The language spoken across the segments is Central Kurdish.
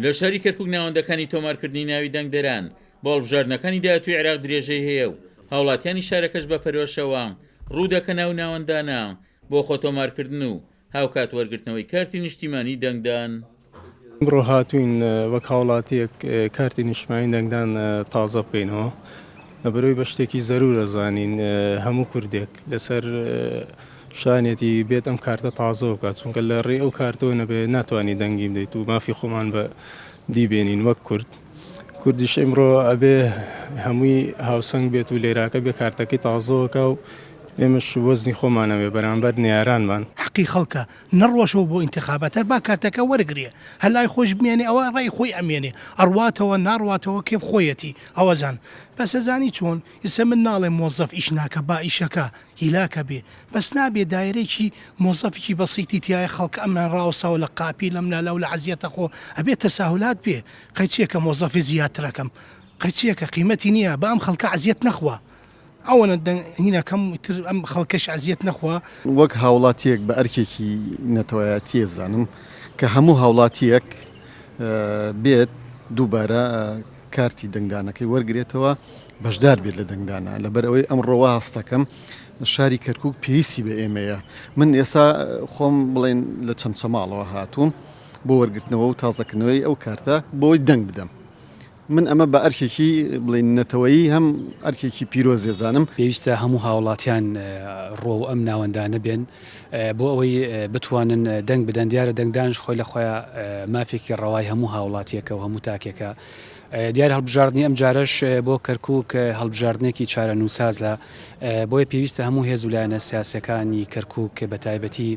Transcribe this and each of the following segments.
لە شاری کەرکوک ناوەندەکانی تۆمارکردنی ناوی دەنگدەران بۆ هەڵبژاردنەکانی داهاتووی عێراق درێژەی هەیە و هاوڵاتیانی شارەکەش بە پەرۆشەوە ڕوو دەکەنە ئەو ناوەندانە بۆ خۆتۆمارکردن و هاوکات وەرگرتنەوەی کارتی نیشتیمانی دەنگدان. ئەمڕۆ هاتووین وەک هاوڵاتییەک کارتی نیشتمانی دەنگدان تازە بکەینەوە، لەبەرئەوەی بە شتێکی زەرور ئەزانین هەموو کوردێک لەسەر شانێتی بێت ئەم کارتە تازەوە بکات، چونکە لە ڕێی ئەو کارتەوە نەبێ ناتوانی دەنگی بدەیت و مافی خۆمان بە دی بێنین وەک کورد. کوردیش ئیمڕۆ ئەبێ هەمووی هاوسەنگ بێت و لێراکە بێ کارتەکەی تازەوەکا و ئێمەش وەزنی خۆمان ئەوێ بەرامبەر نەیارانمان. حەقی خەڵکە نەڕۆشەوە بۆ ئینتخابات هەر با کارتەکە وەرگرێ هەر لای خۆش بمێنێ ئەوە ڕای خۆی ئەمێنێ ئەڕواتەوە ناڕواتەوە کێف خۆیەتی ئەوەزان بەس ئەزانی چۆن ئیسە من ناڵێم مۆزەف ئیش ناکا با ئیشەکا هیلاکە بێ بەس نابێ دایرەیەکی مۆزەفێکی بەسیتی تیایە خەڵک ئەمنا ڕاوەستاوە لە قاپی لەم لا لەو لە عەزیەتە خۆ ئەبێ تەساهولات بێ قەیچیەکە مۆزەفی زیاترەکەم قەیچیەکە قیمەتی نیە با ئەم خەڵکە عەزیەت نەخوا ئەوەنە دەنگ هینەکەم ئیتر ئەم خەڵکەش عەزیەت نەخوا. وەک هاوڵاتیەک بە ئەرکێکی نەتەوایەتیە زانم کە هەموو هاوڵاتیەک بێت دووبارە کارتی دەنگدانەکەی وەرگرێتەوە بەشدار بێت لە دەنگدانا لەبەر ئەوەی ئەمڕۆ وا هەستەکەم شاری کەرکوک پێویستی بە ئێمەیە من ئێستا خۆم بڵێن لە چەمچەماڵەوە هاتووم بۆ وەرگرتنەوە و تازەکردنەوەی ئەو کارتە بۆی دەنگ بدەم من ئەمە بە ئەرکێکی بڵێین نەتەوەیی هەم ئەرکێکی پیرۆز دەزانم. پێویستە هەموو هاوڵاتیان ڕووەو ئەم ناوەندانە بێن بۆ ئەوەی بتوانن دەنگ بدەن، دیارە دەنگدانش خۆی لە خۆیا مافێکی ڕەوای هەموو هاوڵاتیەکە و هەموو تاکێکە. دیارە هەڵبژاردنی ئەمجارەش بۆ کەرکوک هەڵبژاردنێکی چارەنووسازە، بۆیە پێویستە هەموو هێز و لایەنە سیاسیەکانی کەرکوک بە تایبەتی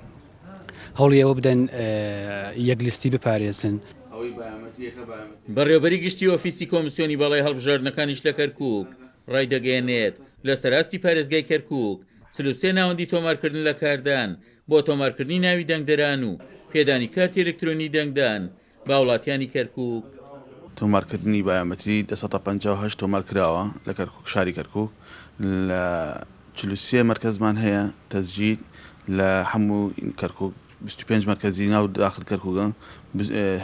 هەوڵی ئەوە بدەن یەک لیستی بپارێزن. بەڕێوەبەری گشتی ئۆفیسی کۆمسیۆنی باڵای هەڵبژاردنەکانیش لە کەرکوک ڕایدەگەیەنێت، لەسەر ئاستی پارێزگای کەرکوک 43 ناوەندی تۆمارکردن لە کاردان بۆ تۆمارکردنی ناوی دەنگدەران و پێدانی کارتی ئەلکترۆنی دەنگدان بە هاوڵاتیانی کەرکوک. تۆمارکردنی بایۆمەتری 58% تۆمار کراوە لە کەرکوک شاری کەرکوک لە 43 مەرکەزمان هەیە تەسجیل لە هەموو کەرکوک 25 مەرکەزی ناو داخل کەرکوکە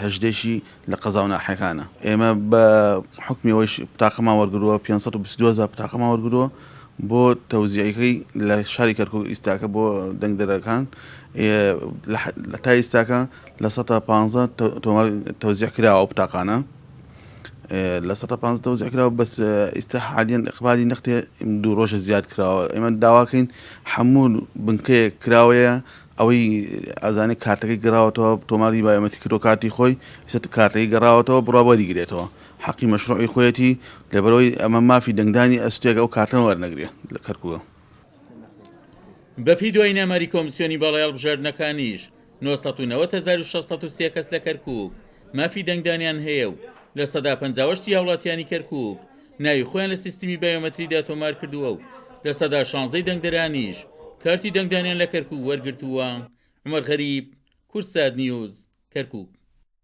هەژدەیشی لە قەزا و ناحیەکانە ئێمە بە حوکمی ئەوەیش بتاقەمان وەرگرووە 522 هەزار بتاقەمان وەرگرووە بۆ تەوزیعەکەی لە شاری کەرکوک ئیستاکە بۆ دەنگدەرەکان تا ئیستاکە 15% تۆمار تەوزیع کراوە ئەو بتاقانە 15% تەوزیع کراوە بەس ئیستا حالیەن ئیقبالی نەختێ دوو ڕۆژە زیاد کراوە ئێمە داواکەین هەموو بنکەیەک کراوەیە ئەوەی ئەزانێ کارتەکەی گەڕاوەتەوە تۆماری بایۆمەتری کردوە کاتی خۆی ئیستا کارتەکەی گەڕاوەتەوە بڕوا وەریگرێتەوە حەقی مەشروعی خۆیەتی لەبەرئەوەی ئەمە مافی دەنگدانی ئەستوێکە ئەو کارتە وەرنەگرێ لە کەرکوک. بەپێی دوایین ئاماری کۆمسیۆنی باڵای هەڵبژاردنەکانیش 990 603 کەس لە کەرکوک مافی دەنگدانیان هەیە و 58% ی هاوڵاتیانی کەرکوک ناوی خۆیان لە سیستمی بایۆمەتریدا تۆمار کردووە و 16% ی دەنگدەرانیش کارتی دەنگدانیان لە کەرکوک وەرگرتووە. عومەر غەریب، کوردسات نیوز، کەرکوک.